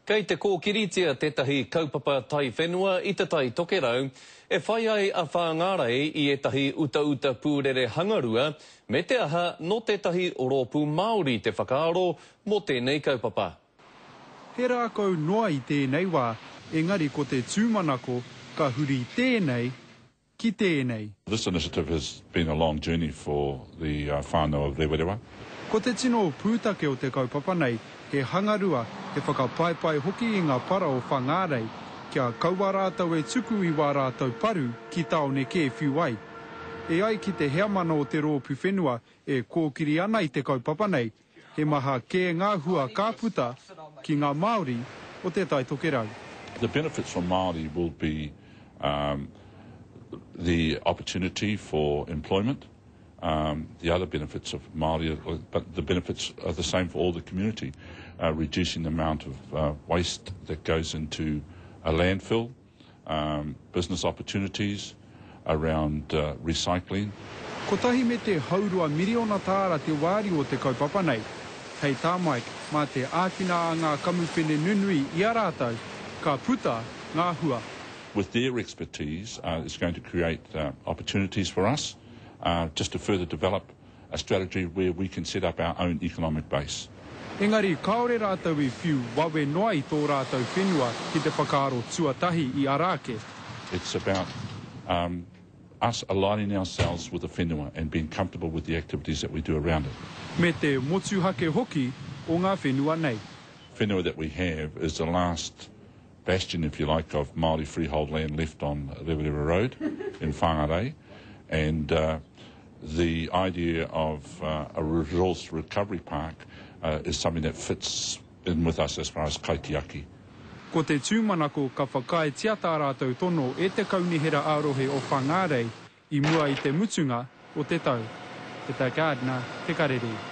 Kei te kōkiritia tētahi kaupapa taiwhenua i Te Tai Tokerau e whai ai a Whāngārei i ētahi utauta pūrere hangarua, me te aha nō tētahi rōpū Māori te whakaaro mō tēnei kaupapa. He rākau noa i tēnei wā, engari ko te tūmanako ka huri tēnei ki tēnei. This initiative has been a long journey for the whānau of Rewarewa. Ko te tino pūtake o te kaupapa nei, he hangarua, he whakapaepae hoki i ngā para o Whangārei, kia kaua rātou e tuku i wā rātou paru ki tāone kē whiu ai. E ai ki te heamana o te rōpū whenua e kōkiri ana i te kaupapa nei, He maha kē ngā hua ka puta ki ngā Māori o Te Tai Tokerau. The benefits for Māori will be the opportunity for employment, the other benefits of Māori, but the benefits are the same for all the community, reducing the amount of waste that goes into a landfill, business opportunities around recycling. Kotahi me te haurua miriona tāra te wāriu o te kaupapa nei. Hei tā Mike, mā te āwhina a ngā kamupene nunui i a rātou, ka puta ngā hua. With their expertise, it's going to create opportunities for us just to further develop a strategy where we can set up our own economic base. Engari kāore rātou i whiu wawe noa i tō rātou whenua ki te whakaaro tuatahi i ara ake. It's about us aligning ourselves with the whenua and being comfortable with the activities that we do around it. Me te motuhake hoki o ngā whenua nei. Whenua that we have is the last bastion, if you like, of Māori freehold land left on Rewarewa Road in Whangarei and the idea of a resource recovery park is something that fits in with us as far as kaitiaki. Ko te tūmanako ka whakaaetia tā rātou tono e te Kaunihera ā-Rohe o Whangārei i mua i te mutunga o te tau. Te Gardner, Te Karere.